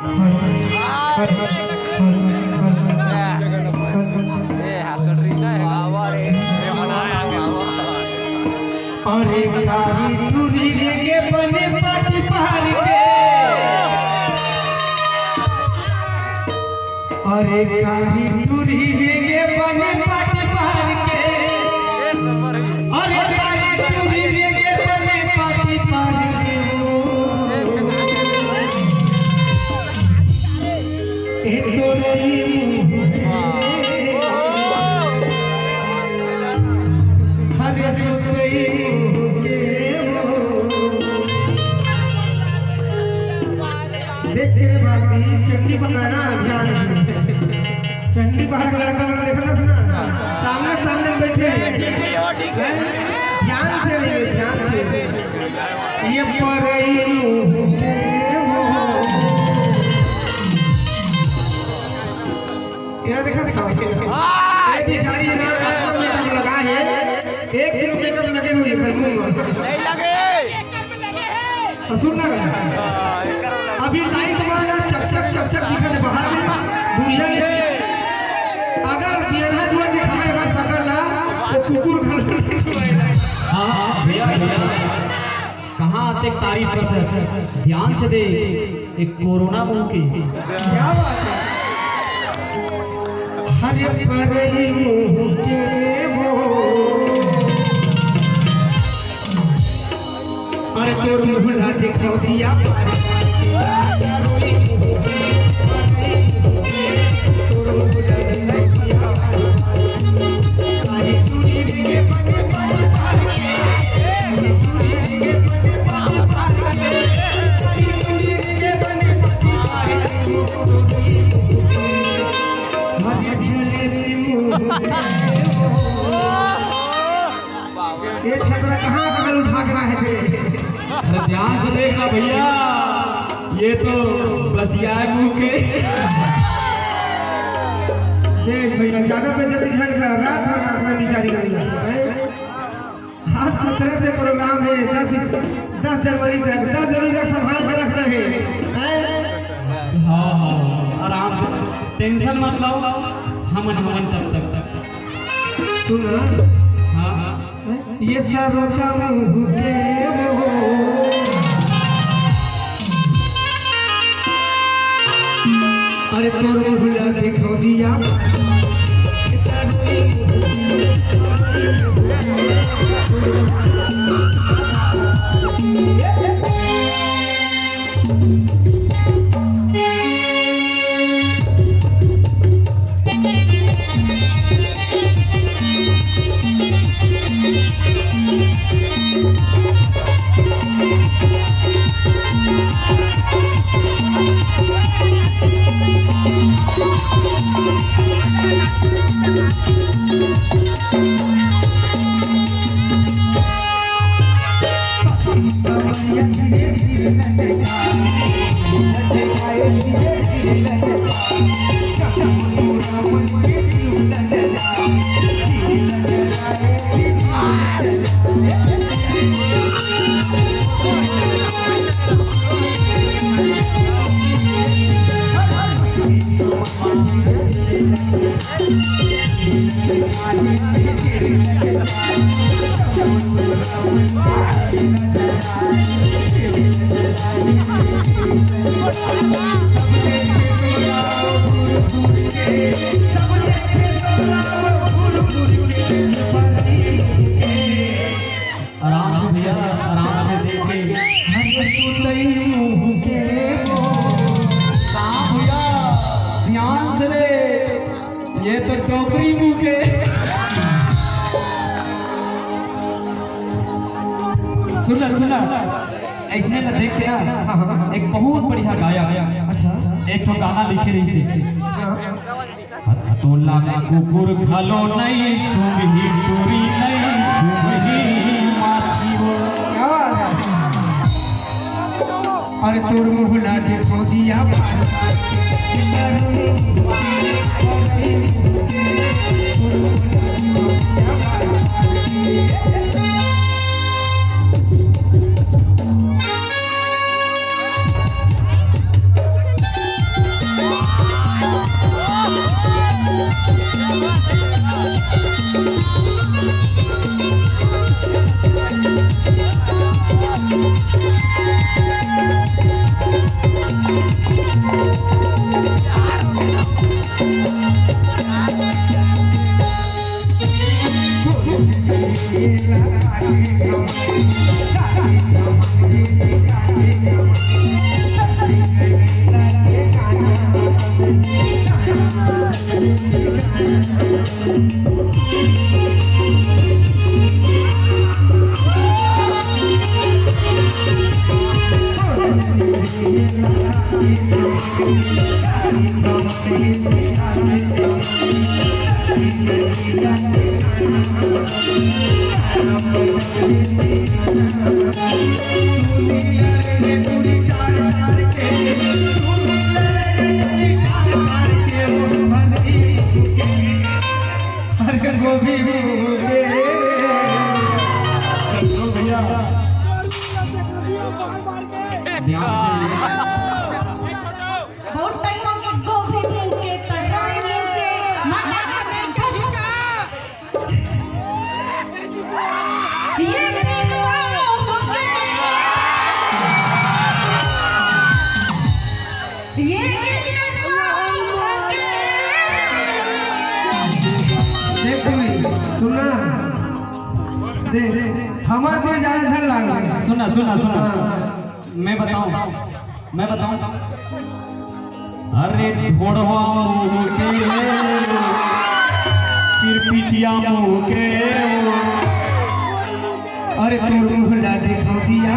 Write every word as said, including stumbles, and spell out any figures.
अरे कारी टूरी रे गे बने पाटी पहाड़ के। अरे कारी टूरी रे गे बने पाटी पहाड़ के। अरे कारी टूरी रे गे बने पाटी पहाड़ के। ए तोरई मुँह के, हरे सुतई मुँह के। देख के रे बाबी, चंडी पकड़ा ना ध्यान से। चंडी बाहर लड़का मन देखत हस ना, सामने सामने बैठे हैं। हैं? ध्यान से नहीं, ध्यान से। ये परई मुँह के हो। ये देखा, देखा। ये बिचारी ना, अपना मेकअप लगा है। एक किलो मेकअप लगे हुए, कल मुँह। नहीं लगे। और सुन ना, अभी लाइट मारा, चक चक चक चक दिखा दे बाहर में, दुनिया में। अगर बियरहा जुआ दिखाए अगर सकल ला, तो कुकुर घर में छुआएगा। हाँ, भैया, भैया। कहाँ आते तारीफ करते? ध्यान से दे, एक कोरोना मुँह के। क्या बात है? हरे परई मुँह के हो। अरे तोर मुँह ला दिखा दिया। ये छतरा कहाँ कहाँ उठा के लाए थे? अरे ध्यान से देखना भैया, ये तो बसिया है मुँह के। देख भैया, ज्यादा बेइज्जती झंड का, रात भर नाचना बिचारी का। आज सत्रह से प्रोग्राम है, दस, दस जनवरी तक, दस जनवरी तक संभाल के रखना है, हैं? हाँ, हाँ, आराम से, टेंशन मत लो, हमन, हमन तब तक। सुन ना। हाँ, हाँ। ये सरों का मुँह के हो। अरे तोर मुँह ला दिखा दिया। आराम से भैया, आराम से देख के। हर सुतई मुँह के हो। कहाँ भैया, ध्यान से रे, ये तो टोकरी मुँह के। सुन ना, सुन ना, ऐसने में देख के ना, एक बहुत बढ़िया गायक। अच्छा। एक ठो गाना लिखे रहिसे। हाँ। तोला कुकुर घलो नइ सूंघही, टूरी नइ सूंघही माछी हो। क्या बात है? अरे तोर मुँह ला देखा दिया। अरे गोभी भी भैया। बहुत टाइम हो गया गोभी मुंह के, तराई मुंह के, मटर मुंह के। ये पेटवा मुंह के। ये पेटवा मुंह के। देख सुन, सुन ना। देख, हमार दिल जाने झन लाग। सुना, सुना, सुना। हाँ। मैं बताऊं, मैं बताऊं। अरे ढोढ़वा मुंह के, फिर पिटिया मुंह के। अरे तोर मुंह ला देखो दिया।